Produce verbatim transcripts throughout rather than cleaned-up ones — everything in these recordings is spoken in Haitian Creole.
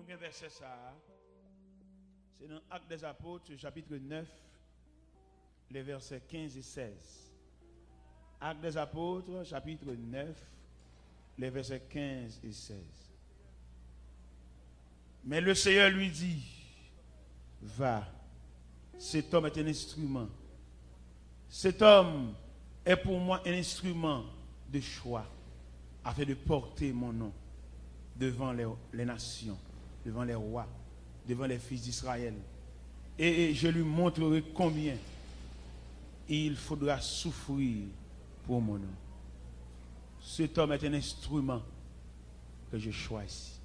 Premye vèsè sa a, se nan Actes des Apôtres, chapitre neuf, les versets quinze et seize. Actes des Apôtres, chapitre neuf, les versets quinze et seize. Mais le Seigneur lui dit, Va, cet homme est un instrument. Cet homme est pour moi un instrument de choix, afin de porter mon nom devant les, les nations, devant les rois, devant les fils d'Israël. Et, et je lui montrerai combien il faudra souffrir pour mon nom. Cet homme est un instrument que je choisis.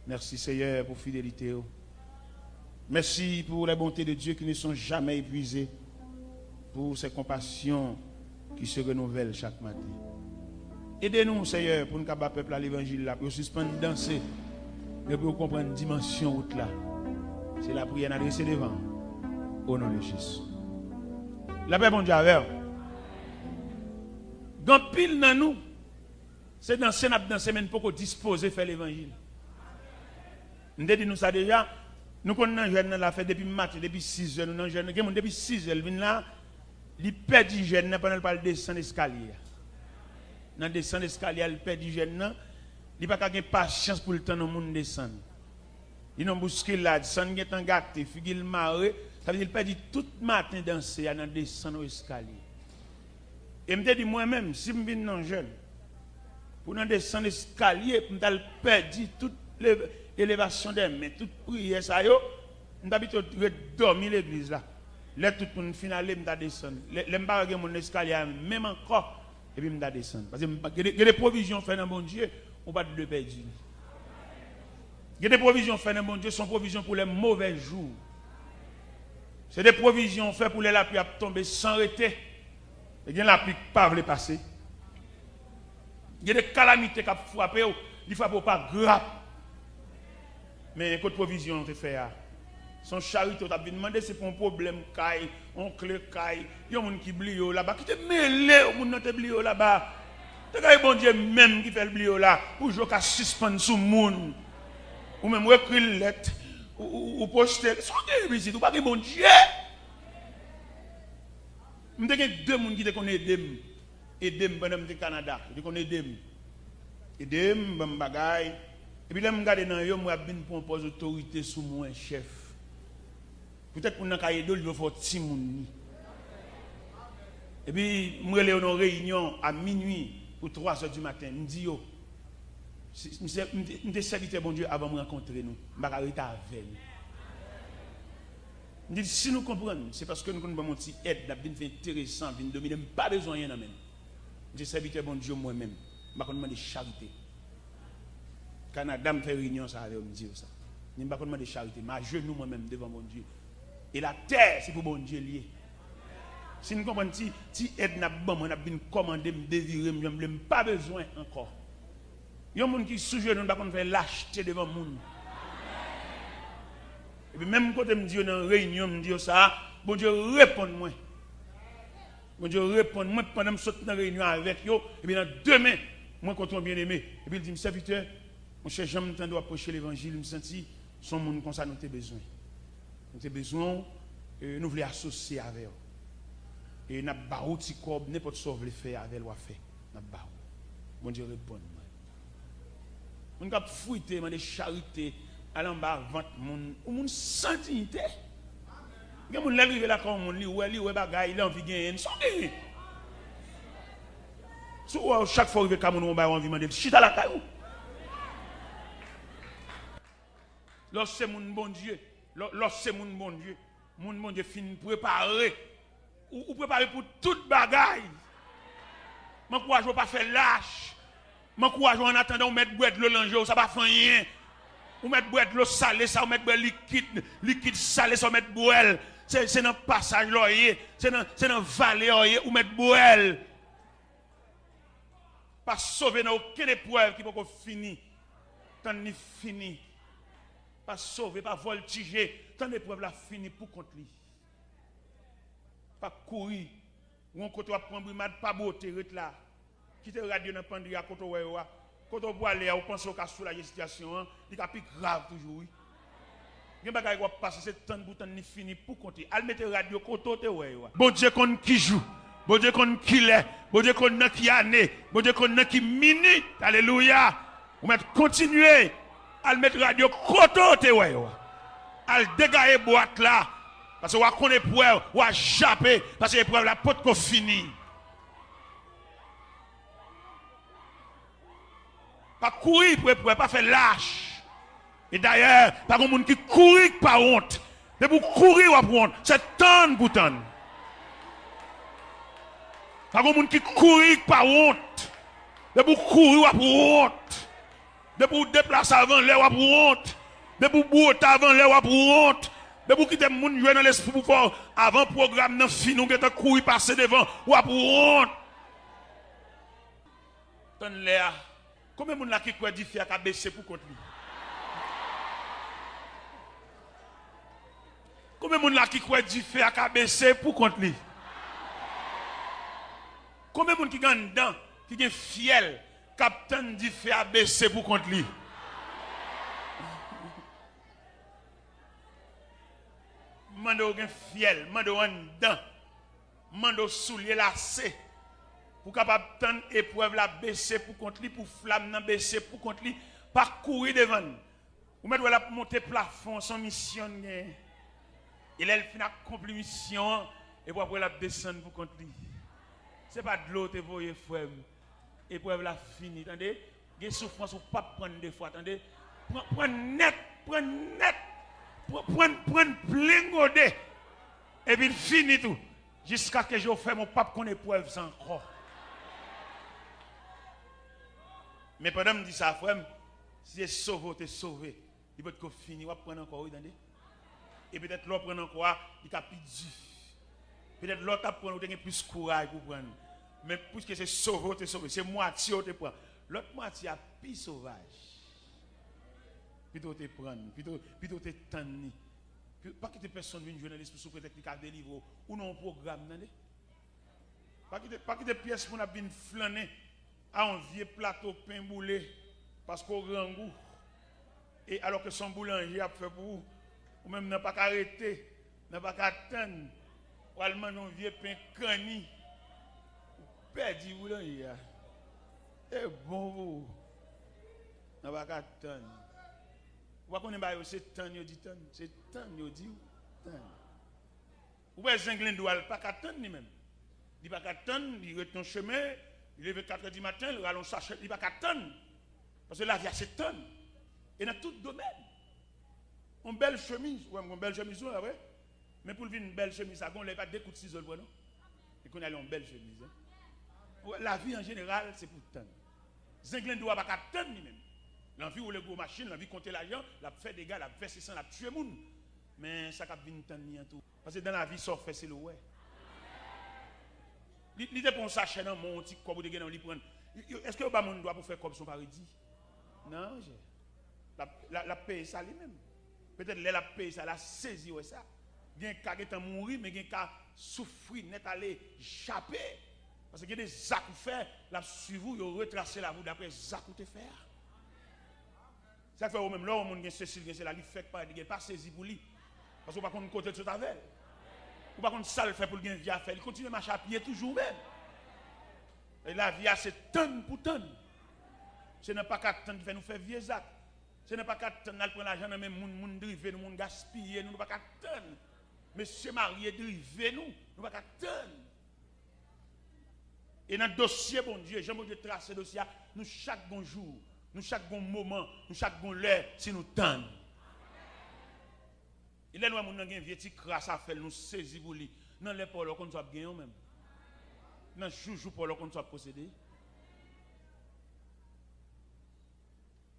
Merci Seigneur pour fidélité. Merci pour les bontés de Dieu qui ne sont jamais épuisées, pour ses compassions qui se renouvellent chaque matin. Ede nou, Seyè, pou n ka ba pèp la levanjil la, pou yo sispann danse, men pou yo konprann dimansyon wout la. Se lapriyè n adrese devan w, o non de Jezi. Lapè Bondye avè w. Gen anpil nan nou, se danse n ap danse, men n poko dispoze fè levanjil. M te di nou sa deja, nou konn nan jèn nan la fè depi maten, depi sizè, nou nan jèn nan. Gen moun depi sizè, l vin la, li pèdi jèn nan pandan l pral desann eskalye a. Nan desann eskalye a, li pèdi jèn nan, li pa ka gen pasyans pou l tann yon moun desann. Li nan bouskilad, san l gentan gate, figi l mare, sa vle di l pèdi tout maten danse a nan desann yon eskalye. E m te di mwen menm, si m vin nan jèn, pou nan desann eskalye, pou m t al pèdi tout le- elevasyon dè men, tout priyè sa yo, m ta pito ret dòmi legliz la. Lè tout moun fin ale, m ta desann. Lè, lè m pa wè gen moun nan eskalye a menm ankò, epi m ta desann. Paske m pa- gen de, gen de pwovizyon fè nan Bondye, ou pa t dwe pèdi li. Gen de pwovizyon fè nan Bondye, se yon pwovizyon pou lè movè jou. Se de pwovizyon fè pou lè lapli ap tonbe san rete. E gen lapli k pa vle pase. Gen de kalamite k ap frape w, li frape w pa grap. Men kot pwovizyon te fè a? Se yon charite w t ap vin mande, se pou yon pwoblèm kay, yon kle kay, yon moun ki bliye w laba, ki te mele w, moun nan te bliye w laba. Te ka e Bondye menm ki fè l bliye w la, pou je w ka sispann sou moun. Ou menm ou ekri l lèt, ou, ou, ou poste l. Sa w gen vizit, ou pa gen Bondye. M te gen de moun ki te konn ede m. Ede m pandan m te Kanada. Yo te konn ede m. Ede m, ban m bagay. Epi lè m gade nan yo, m wè ap vin pran pòz otorite sou mwen, chèf. Poutèt moun nan ka ede w, li vle fè w timoun li. Epi m rele yo nan yon reyinyon a minui ou twa zè di maten. M di yo, si- m se- m te- m te sèvitè Bondye avan m rankontre nou. M pa ka rete avè nou. M di, si nou konprann, se paske nou konn ban m yon ti èd, n ap vin fè enteresan, vin domine, m pa bezwen anyen nan men nou. M se sèvitè Bondye mwen menm, m pa konn mande charite. Kanada, m fè reyinyon sa avè yo, m di yo sa. M di, m pa konn mande charite, m ajenou mwen menm devan Bondye. E latè, se pou Bondye l ye. Si n konprann ti, ti èd n ap ban mwen, n ap vin kòmande m, devire m, jan m vle, m pa bezwen ankò. Yon moun ki sou jenou, n pa konn fè lachte devan moun. Epi menm kote m di yo nan reyinyon, m di yo sa, Bondye reponn mwen. Bondye reponn mwen pandan m sot nan reyinyon avèk yo, epi nan demen, m rankontre yon byeneme. Epi l di m, sèvitè, monchè, jan m tande w ap preche levanjil, m santi se yon moun konsa nou te bezwen. Nou te bezwen w, e, nou vle asosye avè w. E n ap ba w ti kòb, nenpòt sa w vle fè avè l, w a fè. N ap ba w. Bondye reponn mwen. Moun k ap frite, mande charite, al anba vant moun, ou moun san diyite. Gen moun lè l rive lakay yon moun, li wè, li wè bagay, li anvi genyen, sa w genyen? Si w wè w, chak fwa w rive kay moun, w bay w anvi mande l, chita lakay ou. Lè w se moun Bondye, lè, lè w se moun Bondye, moun Bondye fin prepare. Ou, ou prepare pou tout bagay. M ankouraje w pa fè lach. M ankouraje w annatandan ou mèt bwè dlo nan je w, sa pa fè anyen. Ou mèt bwè dlo sale sa, ou mèt bwè likid, likid sale sa, ou mèt bwè l. Se, se nan pasaj la w ye, se nan, se nan vale a w ye, ou mèt bwè l. Pa sove nan okenn eprèv ki poko fini. Tann li fini. Pa sove, pa vòltije. Tann eprèv la fini pou kont li. Pa kouri. Ou yon kote w ap pran brimad, pa bwote, ret la. Kite rad yo nan pandri a kote w wè yo a. Kote w prale a, ou panse w ka soulaje sitiyasyon an, li ka pi grav toujou, wi. Gen bagay w ap pase, se tann pou tann li fini pou kont li. Al mete rad yo kote w te wè yo a. Bondye konn ki jou, Bondye konn ki lè, Bondye konn nan ki ane, Bondye konn nan ki minit. Alelouya! Ou mèt kontinye al met rad yo kote w te wè yo a. Al degaye bwat la, paske w a konn eprèv, w a jape, paske eprèv la potko fini. Pa kouri pou eprèv, pa fè lach. E dayè, pa gen moun ki kouri k pa wont. Depi w kouri, w ap wont. Se tann pou tann. Pa gen moun ki kouri k pa wont. Depi w kouri, w ap wont. Depi w deplase avan lè, w ap wont. Depi w bwote avan lè, w ap wont. Depi w kite moun jwe nan lespri pou fè w, avan pwogram nan fini, w gentan kouri pase devan, w ap wont. Tann lè a. Konbyen moun la ki kwè dife a ka bese pou kont li? Konbyen moun la ki kwè dife a ka bese pou kont li? Konbyen moun ki gen anndan, ki gen fyèl, k ap tann dife a bese pou kont li? M mande w gen fyèl, m mande w anndan. M mande w soulye lase pou w kapab tann eprèv la bese pou kont li, pou flam nan bese pou kont li. Pa kouri devan l. Ou mèt wè l ap monte plafon, se yon misyon l genyen. E lè l fin akonpli misyon an, epi w ap wè l ap desann pou kont li. Se pa dlo w te voye, frè m. Eprèv la fini, tande. Gen soufrans ou p ap prann de fwa, tande. Pran, prann nèt, prann nèt. Pran, prann, prann plen gode. Epi l fini tou. Jiskaske je w fèmen, ou p ap konn eprèv sa ankò. Men pandan m di sa, frè m, si se sove w te sove, li potko fini, w ap prann ankò, wi, tande. E petèt lè w prann ankò a, li ka pi di. Petèt lè w t ap prann, ou te gen plis kouraj pou prann. Men piske se sove w te sove, se mwatye w te pran. Lòt mwatye a pi sovaj. Pito w te prann, pito, pito w te tann li. Pi-, pa kite pèsonn vin jwe nan lespri sou pretèks li ka delivre w. Ou nan yon pwogram, tande. Pa kite, pa kite pyès moun ap vin flannen a yon vye plato pen boule paske w grangou. E alòske se yon boulanje y ap fè pou ou, ou menm nan pa ka rete, nan pa ka tann, w al manje yon vye pen kanni, ou pèdi boulanje a. E bon pou ou. Nan pa ka tann. Ou pa konnen bagay yo, se tann yo di tann, se tann yo di w tann. Ou wè Zenglendo a, l pa ka tann li menm. Li pa ka tann, li ret nan chemen, li leve katrè di maten, li rale yon sachè, li pa ka tann. Paske lavi a se tann. E nan tout domèn. Yon bèl chemiz, ou wè m gen yon bèl chemiz tou la, vre? Men pou l vin bèl chemiz sa, gon lè e pa de kout sizo l pran non. E kounye a li yon bèl chemiz, en. Ou wè, lavi an jeneral, se pou tann. Zenglendo a pa ka tann li menm. L anvi woule gwo machin, l anvi konte lajan, l ap fè dega, l ap vèse san, l ap tiye moun. Men sa k ap vin tann li an tou. Paske dan lavi, sa w fè, se li w wè. Li, li te pran yon sachè nan men w, yon ti kòb ou te gen nan men w, li pran l. Yo, yo, èske yo ba moun dwa pou fè kòb si w pa redi? Non, monchè. L ap, l ap, l ap peye sa li menm. Petèt lè l ap peye sa, l a sezi wè sa. Gen ka gentan mouri, men gen ka soufri nèt ale, chape. Paske gen de zak ou fè, l ap swiv ou, yo retrase lavi w daprè zak ou te fè a. Sa k fè ou menm, lè w wè yon moun gen sesi, l gen sela, li fèk parèt, li gen pa sezi pou li. Paske ou pa konn kote l sot avè l. Ou pa konn sa l fè pou l gen vi a fè. Li kontinye mache a pye toujou menm. E lavi a se tann pou tann. Se nan pa ka tann ki fè nou fè vye zak. Se nan pa ka tann n al pran lajan nan men moun, moun drive nou, moun gaspiye nou, nou pa ka tann. Mesye marye drive nou, nou pa ka tann. E nan dosye Bondye, jan Bondye trase dosye a, nou chak gon jou, nou chak gon moman, nou chak gon lè, si nou tann. E lè n wè moun nan gen vye ti kras afè l, nou sezi pou li. Nan lè pa w la, w konn sa w ap genyen w menm. Nan joujou pa w la, w konn sa w ap posede.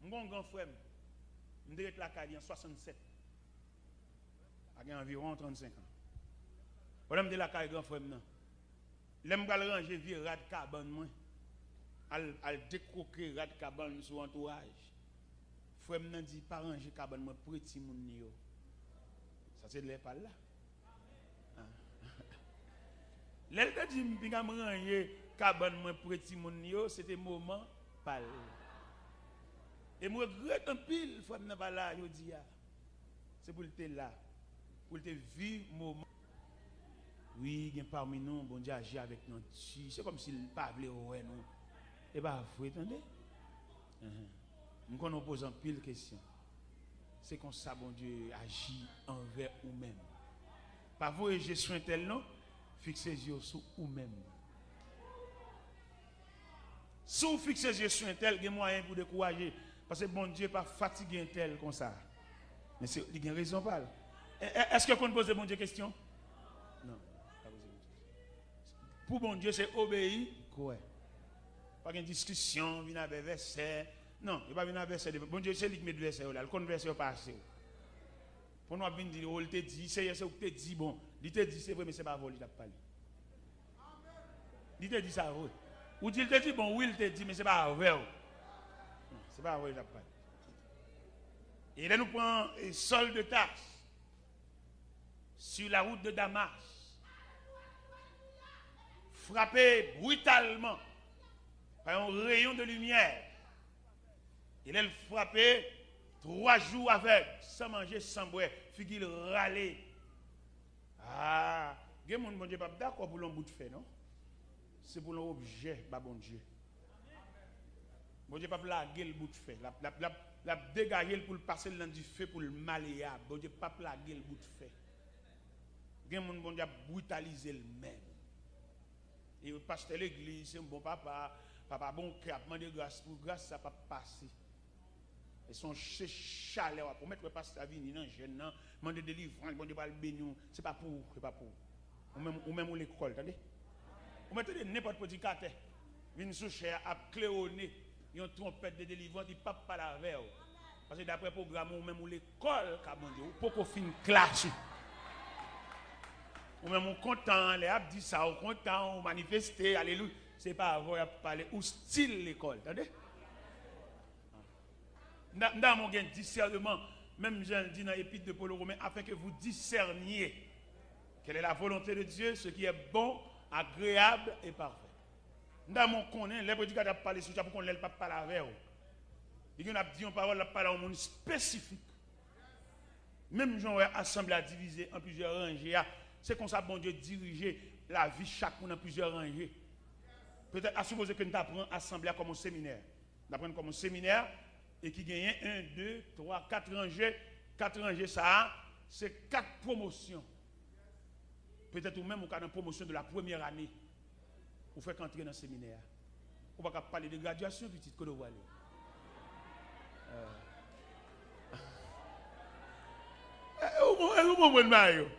M gon gran frè m, m te ret lakay li an swasannsèt. Sa gen anviwon trannsenk an. Pandan m te lakay gran frè m nan, lè m pral ranje vye rad kabann mwen, al, al dekwoke rad kabann sou antouraj, frè m nan di, "Pa ranje kabann mwen, pre timoun li yo." Sa se lè pa l la. Ah. Lè l te di m, "Pinga m ranje kabann mwen, pre timoun li yo," se te moman pa l. E m regrèt anpil frè m nan pa la jodi a. Se pou l te la, pou l te viv moman. Wi, gen pami nou, Bondye aji avèk nou di, se kòmsi l pa vle wè nou. E pa vre, tande? Enhen. M konnen w poze anpil kesyon. Se konsa Bondye aji anvè ou menm. Pa voye je sou entèl non, fikse je w sou ou menm. Si w fikse je sou entèl, gen mwayen pou dekouraje. Paske Bondye pa fatige entèl konsa. Men se, li gen rezon pa l. E, e, èske w konn poze Bondye kesyon? Non, pa poze Bondye kesyon. Pou Bondye, se obeyi, kwè. Pa gen diskisyon, vin avè vèsè. Non, yo pa vin avè vèsè. Bondye, se li ki met vèsè yo la. L konn vèsè yo pase w. Pou nou ap vin di, o, l te di, Seyè, se ou ki te di, bon, li te di, se vre, men se pa avè w li t ap pale. Li te di sa vre. Ou di l te di, bon, wi, l te di, men se pa avè w. Non, se pa avè w li t ap pale. E lè nou pran, e, Saül de Tarse, sur la route de Damas, frape britalement par yon reyon de limyè, e lè l frape, twa jou avèg, san manje, san bwè, figi l rale. Ah, gen moun Bondye p ap dakò pou l yon bout fè, non. Se pou l yon objè ba Bondye. Bondye p ap lage l bout fè. L ap, l ap, l ap, l ap degaje l pou l pase l nan dife pou l maleab. Bondye p ap lage l bout fè. Gen moun Bondye ap britalize l menm. E pastè legliz, se yon bon papa, papa bon kè, ap mande gras pou gras sa p ap pase. E se yon se chalè w ap, ou mèt wè pastè a vini nan jèn nan, mande delivrans, Bondye pral beni w. Se pa pou ou, se pa pou ou. Ou menm, ou menm ou lekòl, tande? Ou mèt tande nenpòt predikatè vin sou chè a ap klewone yon twonpèt de delivrans, li p ap pale avè w. Paske daprè pwogram ou, ou menm ou lekòl ka Bondye, ou poko fin klas ou. Ou menm ou kontan, lè y ap di sa, ou kontan, ou manifeste, alelouya. Se pa avè w y ap pale, ou still lekòl, tande? M ta, m ta renmen w gen disèneman, menm jan l di nan Epître de Paul aux Romains, afin que vous discerniez quelle est la volonté de Dieu, ce qui est bon, agréable et parfait. M ta renmen w konnen, lè predikatè ap pale sou sa, pou w konn lè l p ap pale avè w. Li gen ap di yon pawòl, l ap pale a yon moun espesifik. Menm jan w wè asanble a divize an plizyè ranje a, se konsa Bondye dirije lavi chak moun an plizyè ranje. Petèt, a sipoze ke n ta pran asanble a kòm yon seminè. N aprann kòm yon seminè e ki genyen en, de, twa, kat ranje. Kat ranje sa a, se kat pwomosyon. Petèt ou menm ou ka nan pwomosyon de la premyè ane. Ou fèk antre nan seminè a. Ou pa ka pale de gradyasyon, pitit, kote w prale? Eh. Eh, ou, ou, ou konprann bagay yo?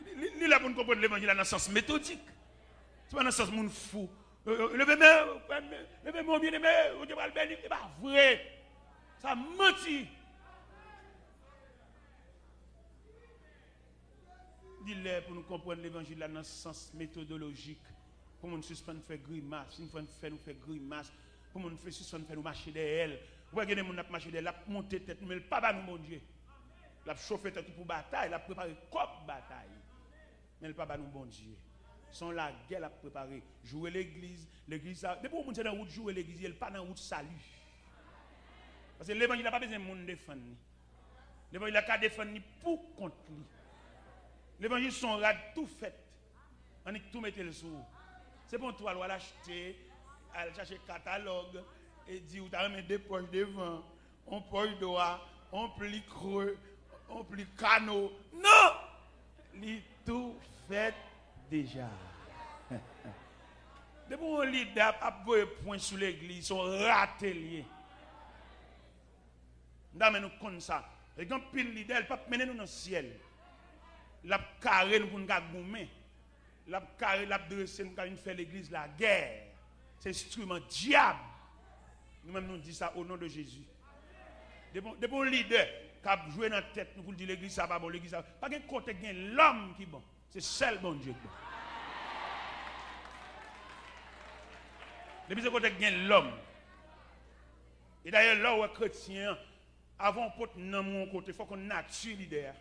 Li, li, li la pou n konprann levanjil la nan sans metodik. Se pa nan sans moun fou. Yo, yo, leve men, leve men, byeneme, Bondye pral beni. E pa vre. Sa manti. Li lè pou nou konprann levanjil la nan sans metodolojik. Pou moun sispann fè grimas, sispann fè nou fè grimas. Pou moun fè, sispann fè nou mache dèyè l. Ou wè gen de moun n ap mache dèyè l, l ap monte tèt nou, men l pa ba nou Bondye. L ap chofe tèt ou pou batay, l ap prepare kò pou batay. Men l pa ba nou Bondye. Se yon lagè l ap prepare. Joure legliz, legliz sa. Depi yon moun se nan wout joure legliz, li pa nan wout sali. Paske levanjil la pa bezwen moun defann li. Levanjil la ka defann li pou kont li. Levanjil se yon rad tou fèt. Annik tou mete l sou ou. Se pa yon twal w al achte, al chache katalòg, e di ou ta renmen de pòch devan, yon pòch dwa, yon pli kre, yon pli kano. Non! Li tou fèt deja. Depi yon lidè ap, ap voye pwen sou legliz, se yon rate l ye. M ta renmen nou konn sa. E gen anpil lidè, l p ap mennen nou nan syèl. L ap kare nou pou n ka goumen. L ap kare, l ap drese nou pou n ka vin fè legliz lagè. Se enstriman dyab. Nou menm nou di sa o non de Jezi. Depi, depi yon lidè k ap jwe nan tèt nou pou l di legliz sa pa bon, legliz sa, pa gen kote k gen lòm ki bon. Se sèl Bondye k bon. Depi se kote k gen lòm. E dayè, lè w wè kretyen an, avan w pot nanm ou yon kote, fòk w konn nati lidè a.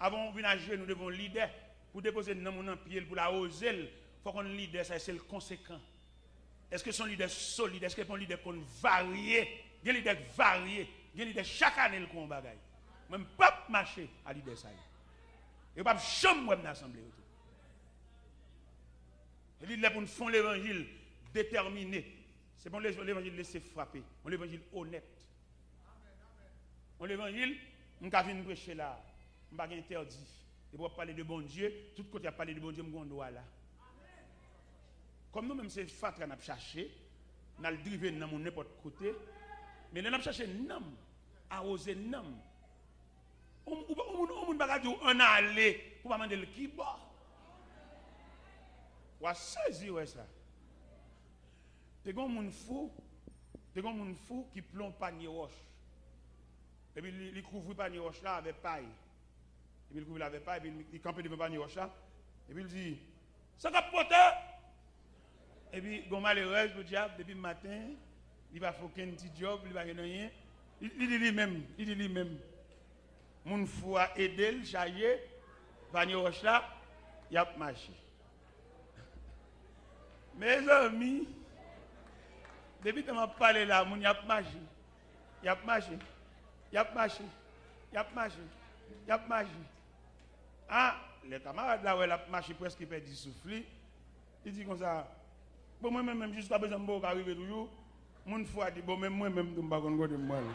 Avan w vin ajenou devan yon lidè, pou depoze nanm ou nan pye l, pou l awoze l, fòk w konn lidè sa, èske l konsekan? Èske se yon lidè solid? Èske se pa yon lidè k konn varye? Gen lidè k varye. Gen lidè chak ane l gon bagay. Mwen, m p ap mache a lidè sa yo. Yo p ap janm wè m nan asanble yo tou. Li lè pou n fè yon levanjil detèmine. Se pa yon levanjil lese frape, yon levanjil onèt. Yon levanjil, m ka vin preche la, m pa gen entèdi. Depi w ap pale de Bondye, tout kote y ap pale de Bondye, m gon dwa la. Kòm nou menm se fatra n ap chache, n al drive nanm ou nenpòt kote, men lè n ap chache nanm, awoze nanm, yon, yon, yon moun, yon moun pa ka di w ann ale pou w pa mande l ki bò. W a sezi wè sa. Te gen yon moun fou, te gen yon moun fou ki plen yon panye wòch. Epi li, li kouvri panye wòch la avè pay. Epi li kouvri l avè pay, epi li, li kanpe devan panye wòch la. Epi li di, "Sa k ap pote?" Epi gon malerèz, podyab, depi maten, li pa fè okenn ti djòb, li pa gen anyen. Li, li di li menm, li di li menm. Moun fou a ede l chaje panye wòch la, y ap mache. Mezanmi, depi tan m ap pale la, moun y ap mache, y ap mache, y ap mache, y ap mache, y ap mache. A, lè kamarad la wè l ap mache, prèske pèdi souf li, li di konsa, "Bon, mwen menm, menm jiskaprezan, m poko ka rive toujou." Moun fou a di, "Bon, menm mwen menm tou, m pa konn kote m prale."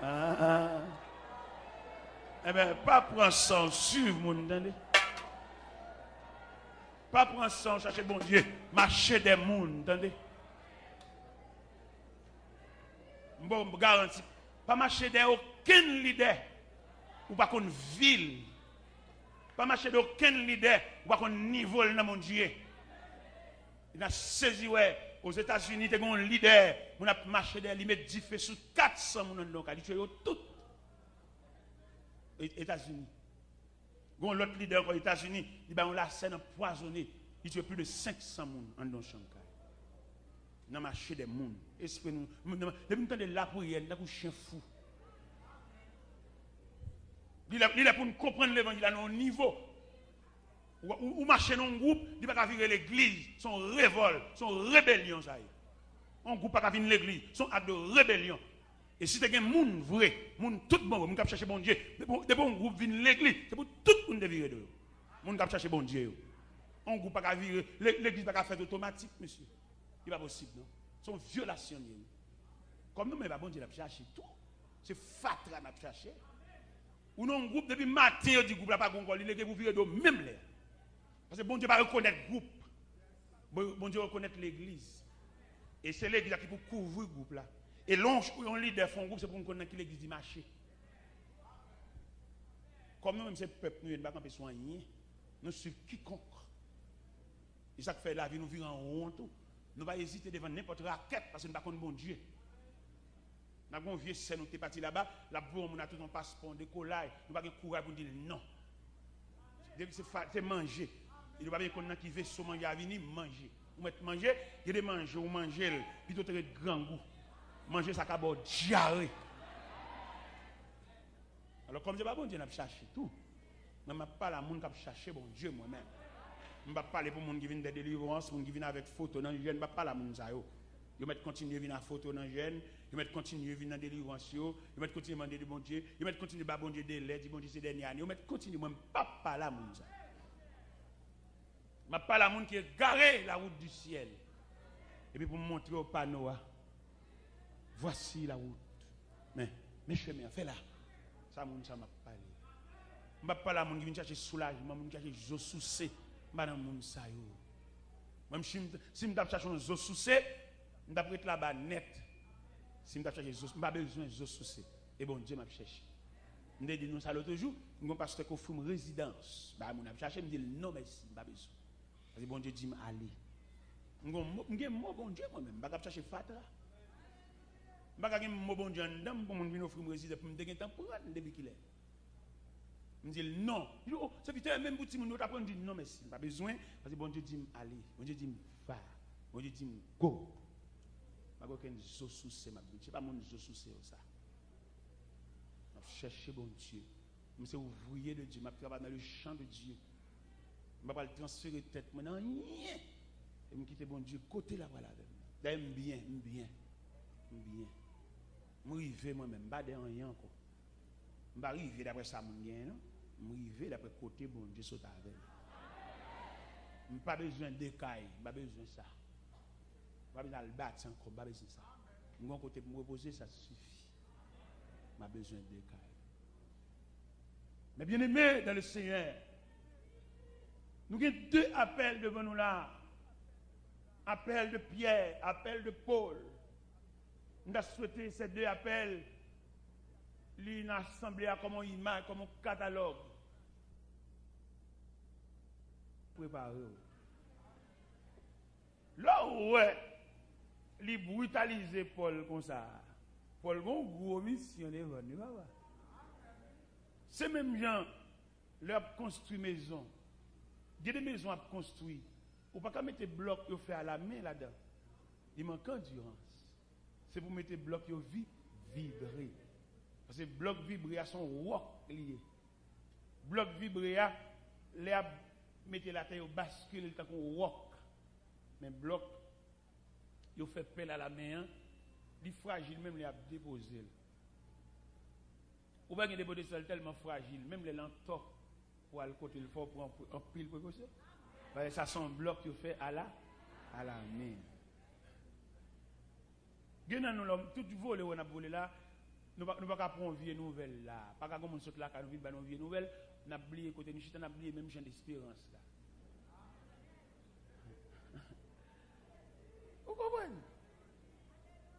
Ah. Ah. Enben, pa pran san w swiv moun, tande. Pa pran san w chache Bondye, mache dèyè moun, tande. M ba w garanti, pa mache dèyè okenn lidè ou pa konn vi l. Pa mache dèyè okenn lidè ou pa konn nivo l nan Bondye. N a sezi wè, Ozetazini te gen yon lidè, moun ap mache dèyè li, met dife sou kat san moun anndan yon kay, li tiye yo tout. E-, Etazini. Gen yon lòt lidè ankò Etazini, li bay yon lasèn anpwazonnen, li tiye plis de senk san moun anndan yon chanm kay. Nan mache dè moun. Espre nou, nou, nou, depi nou tande lapriyè, nou tankou chen fou. Li lè, li lè pou nou konprann levanjil la nan yon nivo. Ou, ou, ou mache nan yon gwoup, li pa ka vire legliz. Se yon revòl, se yon rebelyon sa ye. Yon gwoup pa ka vin legliz, se yon ak de rebelyon. E si te gen moun vre, moun tout bon vre, moun k ap chèche Bondye, depi, depi yon gwoup vin legliz, se pou tout moun te vire do yo. Moun k ap chèche Bondye yo. Yon gwoup pa ka vire, le-, legliz pa ka fèt otomatik, mesye. Li pa posib, non. Se yon vyolasyon li ye, wi. Kòm nou menm, e pa Bondye n ap chache tou. Se fatra n ap chache. Ou nan yon gwoup, depi maten yo di gwoup la pa gen ankò, li lege pou vire do menm lè a. Paske Bondye pa rekonèt gwoup. Bon, Bondye rekonèt legliz. E se legliz la ki pou kouvri gwoup la. E lè yon, yon lidè fè yon gwoup, se pou nou konn nan ki legliz li mache. Kòm nou menm se pèp nou ye, nou pa kanpe sou anyen. Nou swiv kikonk. E sa k fè lavi nou vire an won tou. Nou pa ezite devan nenpòt rakèt, paske nou pa konn Bondye. N ap gen yon vye sè nou te pati laba, l ap voye yon moun a tout yon paspò, yon dekolay, nou pa gen kouraj pou n di l non. Depi se fa-, se manje. E nou pa byen konn nan ki veso manje a vini, manje. Ou mèt manje, gen de manje, ou manje l, pito te ret grangou. Manje sa ka ba w dyare. Alò, kòm se pa Bondye n ap chache tou, mwen, m ap pale a moun k ap chache Bondye, mwen menm. M p ap pale pou moun ki vin dè delivrans, moun ki vin avèk foto nan jèn, m p ap pale a moun sa yo. Yo mèt kontinye vin a foto nan jèn, yo mèt kontinye vin nan delivrans yo, yo mèt kontinye mande de Bondye, yo mèt kontinye ba Bondye delè, di Bondye se dènye ane, yo mèt kontinye, mwen, m p ap pale a moun sa yo. M ap pale a moun ki egare la wout di syèl. Epi pou m montre w pano a. Voici la route. Men, men chemen an, fè la. Sa moun sa m ap pale. M p ap pale a moun ki vin chache soulajman, moun ki chache zo souse. M pa nan moun sa yo. Mwen, si m, si m t ap chache yon zo souse, m t ap ret laba nèt. Si m t ap chache zo, m pa bezwen zo souse. E Bondye m ap chèche. M te di nou sa lòt jou, m gen yon pastè k ofri m rezidans. Bay moun ap chache, m di l non mèsi, m pa bezwen. Paske Bondye di m ale. M gen mo, m gen mo Bondye mwen menm, m pa ka ap chache fatra. M pa ka gen mo Bondye anndan m pou moun vin ofri m rezidans pou m te gentan pran l depi kilè. M di l non. Li di, "O, sèvitè, menm pou timoun yo t ap pran." M di, "Non, mèsi, m pa bezwen, paske Bondye di m ale. Bondye di m va. Bondye di m go." M pa gen okenn zo souse m ap vin. Se pa moun zo souse yo sa. M ap chèche Bondye. Mwen se ouvriye de Dye. M ap travay nan le chan de Dye. M pa pral transfere tèt mwen nan anyen. E m kite Bondye kote l ap pral avè m. Dayè, m byen, m byen. M byen. M rive mwen menm, m pa de anyen ankò. M pa rive daprè sa moun genyen, non. M rive daprè kote Bondye sot avè m. M pa bezwen de kay, m pa bezwen sa. M pa bezwen al bati ankò, m pa bezwen sa. M gen yon kote pou m repoze, sa sifi. M pa bezwen de kay. Mes bien-aimés dans le Seigneur, nou gen de apèl devan nou la. Apèl de Pyè, apèl de Pòl. M ta swete se de apèl li nan asanble a kòm yon imaj, kòm yon katalòg. Prepare w. Lè w wè li britalize Pòl konsa, Pòl gen yon gwo misyon devan l, wi, papa. Se menm jan lè y ap konstwi mezon. Gen de mezon ap konstwi. Ou pa ka mete blòk yo fè alamen ladan. Li manke andirans. Se pou mete blòk yo vi-, vibre. Paske blòk vibre a se yon wòk li ye. Blòk vibre a, lè y ap mete l atè, yo baskile l tankou yon wòk. Men blòk yo fè pèl alamen an, li frajil, menm lè y ap depoze l. Ou pa gen de pwodesal tèlman frajil, menm lè l antò, pou al kote l fò, pran pre-, anpil prekosyon. Paske sa se yon blòk yo fè ala, alamen. Gen nan nou la, tout vole wè n ap vole la, nou pa, nou pa ka pran yon vye nouvèl la. Pa ka gen moun sot lakay nou vin ba nou yon vye nouvèl, n ap bliye kote nou chita, n ap bliye menm jan de esperans la. Ou konprann?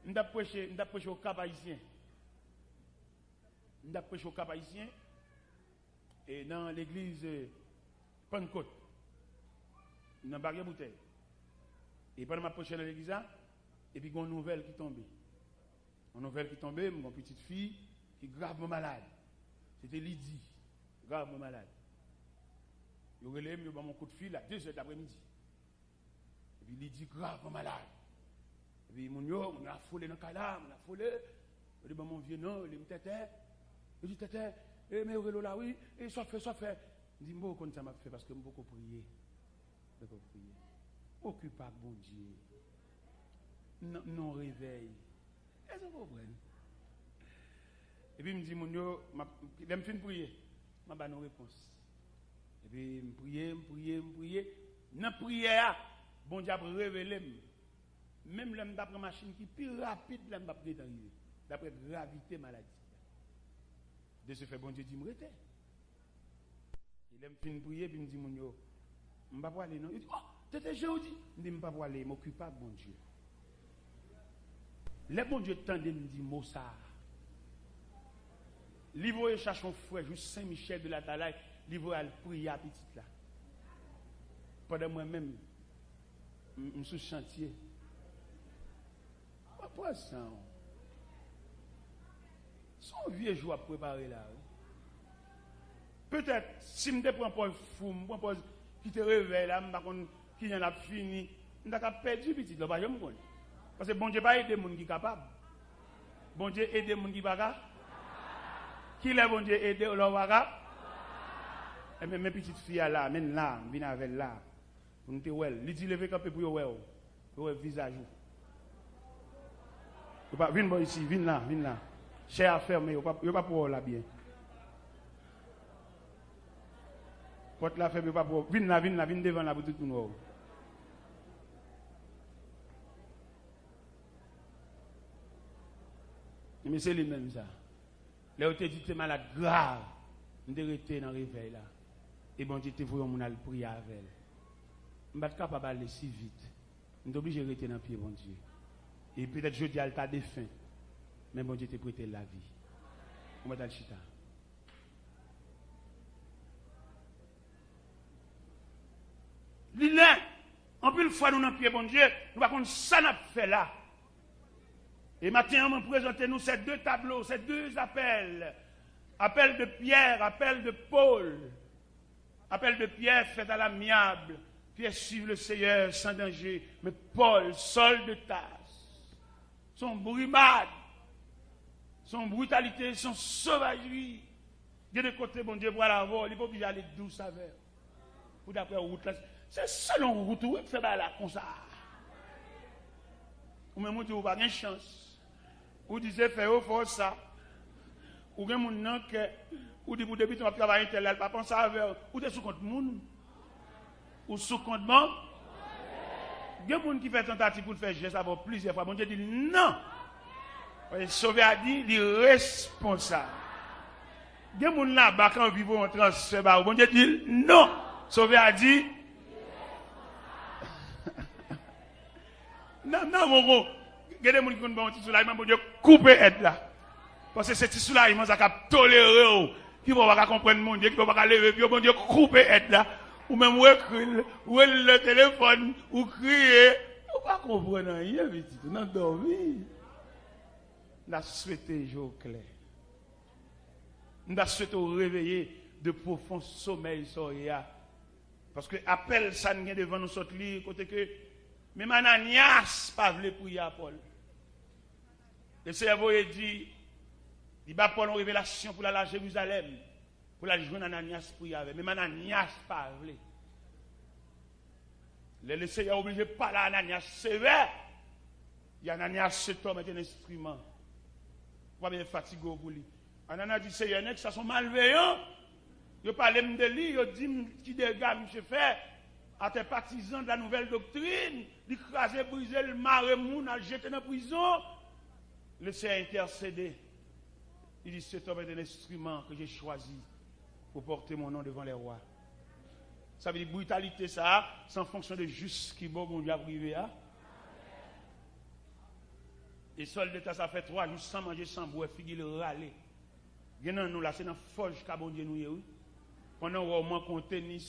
M t ap preche, m t ap preche Okap Ayisyen. M t ap preche Okap Ayisyen, e nan legliz, e, Pannkòt, nan Baryè Boutèy. E pandan m ap preche nan legliz la, epi gen yon nouvèl ki tonbe. Yon nouvèl ki tonbe, m gen yon pitit fi ki gravman malad. Se te Lidi, gravman malad. Yo rele m, yo ban m yon kout fil a de zè daprèmidi. Epi Lidi gravman malad. Epi moun yo, moun yo afole nan kay la, moun yo afole. Yo te ban m yon vye non, yo rele m Tètè. Yo di, "Tètè, e, men yo rele w la, wi. E sa w ap fè, sa w ap fè?" M di, "M poko konn sa m ap fè paske m poko priye." M poko priye. M okipe ak Bondye. M nan, m nan yon revèy. Èske w konprann? Epi m di moun yo, m ap, lè m fin priye, m ap ba nou repons. Epi m priye, m priye, m priye. Nan priyè a, Bondye ap revele m. Menm lè m ta pran machin ki pi rapid la, m p ap gentan rive. Daprè gravite maladi a. De ce fait, Bondye di m rete. E lè m fin priye, epi m di moun yo, "M pa prale non." Yo di, "Oh, Tètè, jan w di?" M di, "M pa prale, m okipe ak Bondye." Lè Bondye tande m di mo sa a, li voye chache yon frè jis Sen Michèl de Latalay, li voye al priye a pitit la. Pandan mwen menm, m, m sou chantye. Pran, pran san w. Se yon vye jou w ap prepare la, wi. Petèt, si m te pran pòz fou, m pran pòz kite revèy la, m pa konn kijan l ap fini, m ta ka pèdi pitit la, w pa janm konnen. Paske Bondye pa ede moun ki kapab. Bondye ede moun ki pa ka. Kilè Bondye ede w lè w pa ka? Enben, men pitit fi a la, men l la, m vin avè l la. Pou nou te wè l. Li di, "Leve kanpe pou yo wè w. Pou yo wè vizaj ou." Yo pa, vin bò isi, vin la, vin la. Chè a fèmen, yo pa, yo pa pou wè w la byen. Pòt la fèmen, yo pa pou wè w. Vin la, vin la, vin devan la pou tout moun wè w. Men se li menm sa. Lè yo te di te malad grav, m te rete nan revèy la. E Bondye te voye yon moun al priye avè l. M pa t kapab ale si vit. M te oblije rete nan pye Bondye. E petèt jodi a l ta defen, men Bondye te prete l lavi. Ou mèt al chita. Li lè, anpil fwa nou nan pye Bondye, nou pa konn sa n ap fè la. E maten an, mwen prezante nou se de tablo, se de apèl. Apèl de Pyè, apèl de Pòl. Apèl de Pyè fèt alamyab. Pyè suiv le Seyè san danje. Men Pòl, Sòl de Tas, se yon brimad. Se yon britalite, se yon sovajri. Gen de kote Bondye pral avè w, li pa oblije ale dous avè w. Pou daprè wout la, Se sèl yon wout ou wi k fè bagay la konsa. Ou menm ou di ou pa gen chans. Ou di se fè yo fè w sa. Ou gen moun nan kè. Ou di pou depi tan w ap travay entèl la, l pa panse avè w. Ou te sou kont moun. Ou sou kont bon. Gen moun ki fè tantativ pou l fè jès avè w plizyè fwa. Bondye di l non. Paske Sovè a di li responsab. Gen moun laba k anvi voye yon transfè ba ou. Bondye di l non. Sovè a di nan, nan, bon, bon. Gen de moun ki konn ba yon ti soulajman, Bondye koupe èd la. Paske se ti soulajman sa k ap tolere w, ki fè w pa ka konprann Bondye, ki fè w pa ka leve pye w, Bondye koupe èd la. Ou menm ou ekri l, ou rele l nan telefòn, ou kriye, ou pa konprann anyen, pitit, ou nan dòmi. M ta swete je w klè. M ta swete w reveye de pwofon somèy sa w ye a. Paske apèl sa n gen devan nou sot li, kote ke menm Ananyas pa vle priye a Pòl. Lesenyè voye di, li ba Pòl yon revelasyon pou l al a Jerizalèm, pou l al jwenn Ananyas priye avè l. Menm Ananyas pa vle. Lè Lesenyè oblije pale a Ananyas sevè, e Ananyas se tòmante enstriman. Ou pa bezwen fatige w pou li. Ananyas di, Seyè, nèg sa se yon malveyan. Yo pale m de li, yo di m ki dega misye fè atè patizan de la nouvelle doctrine. Li kraze, brize, l mare moun, al jete nan prizon. Lesenyè entèsede. Li di, c'est un instrument que j'ai choisi pour porter mon nom devant les rois. Sa vle di britalite sa a, se an fonksyon de jis ki bò Bondye ap rive a. E sòldata sa fè twa jou san manje, san bwè, figi l rale. Gen nan nou la, se nan fòj ka Bondye nou ye, wi. Pandan w wè w manke yon tenis,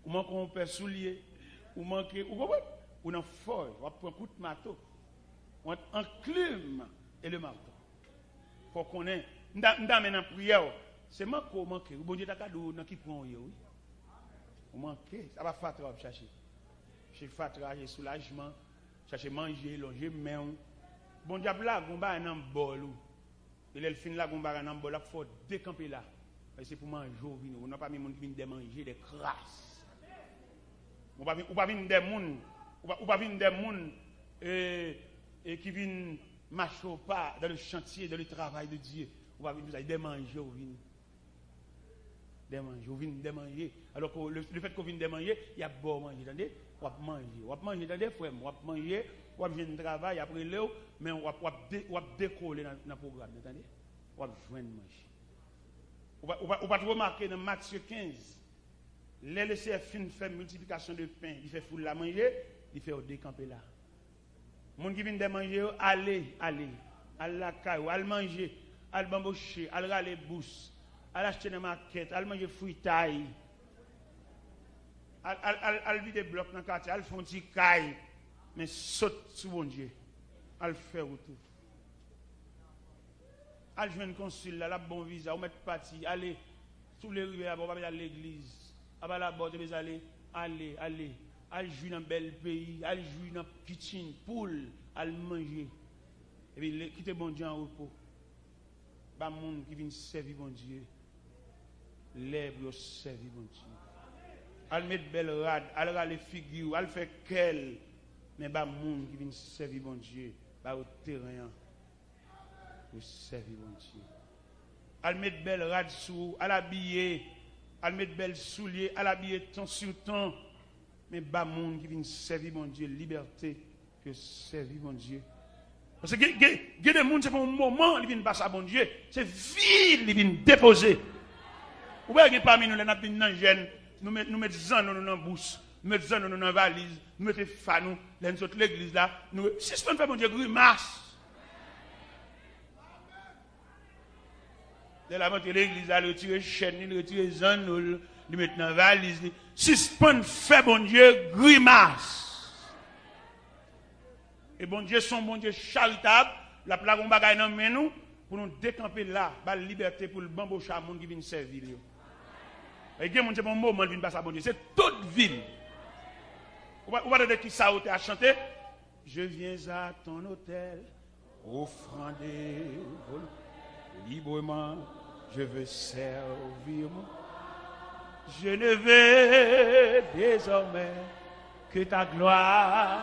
ou manke yon pè soulye, ou manke, ou konprann? Ou nan fòj, w ap pran kout mato. Ant enclume et le marteau. Fò w konnen, m ta, m ta men nan priyè w, se manke w manke, wi. Bondye ta ka di w nan ki pwen w ye, wi. Ou manke, sa pa fatra w ap chache. Chache fatra, chache soulajman, chache manje, lonje men w. Bondye ap lage yon bagay nan bòl ou. E lè l fin lage yon bagay nan bòl, l ap fè w dekanpe la. E se pou manje w vini. Ou nan pami moun ki vin dè manje, dè kras. Ou pa vin, ou pa vin dè moun, ou pa, ou pa vin dè moun e, e ki vin mache o pa dans le chantier, dans le travail de Dieu. Ou pa vin pou sa, e dè manje w vin. Dè manje, ou vin dè manje. Alò ke le, le fèt ke w vin dè manje, y ap ba w manje, tande? W ap manje, w ap manje, tande, frè m? W ap manje, w ap jwenn travay, y ap rele w, men w ap, w ap de, w ap dekole nan, nan pwogram nan, tande? W ap jwenn manje. Ou pa, ou pa, ou pa t remake nan Matye kenz, lè Lesenyè fin fè miltiplikasyon de pen, li fè foul la manje, li fè yo dekanpe la. Moun ki vin dè manje yo, ale, ale. Al lakay ou, al manje, al banboche, al rale bous, al achte nan makèt, al manje fritay. Al, al, al, al vide blòk nan katye, al fè yon ti kay. Men sot sou Bondye. Al fè wout ou. Al jwenn konsil la, l ap ba w viza, ou mèt pati, ale. Si w vle rive laba, ou pa bezwen al legliz. Apa laba, ou te bezwen ale, ale, ale. Al jwi nan bèl peyi, al jwi nan kitchen, poul, al manje. Epi le, kite Bondye an repo. Ba moun ki vin sèvi Bondye lè pou yo sèvi Bondye. Al met bèl rad, al rale figi w, al fè kè l. Men ba moun ki vin sèvi Bondye, ba yo teren an pou sèvi Bondye. Al met bèl rad sou ou, al abiye, al met bèl soulye, al abiye ton sou ton. Men ba moun ki vin sèvi Bondye libète pou yo sèvi Bondye. Paske gen, gen, gen de moun, se pa yon moman li vin pase a Bondye, se vi li vin depoze. Ou wè, gen pami nou, lè n ap vin nan jèn, nou met, nou met zanno nou nan bous, nou met zanno nou nan valiz, nou mete fa nou, lè n sot legliz la, nou sispann fè Bondye grimas. Lè l ap antre legliz la, l retire chèn li, l retire zanno l, li met nan valiz li. Sispann fè Bondye grimas. E Bondye se yon Bondye charitab, l ap lage yon bagay nan men nou pou nou dekanpe la, ba l libète pou l banboche a moun ki vin sèvi l yo. E gen moun, se pa yon moman l vin pase a Bondye, se tout vi l. Ou pa, ou pa tande kisa otè a chante? Je viens à ton autel, offrande volontaire, librement, je veux servir mon. Je ne veux désormais que ta gloire.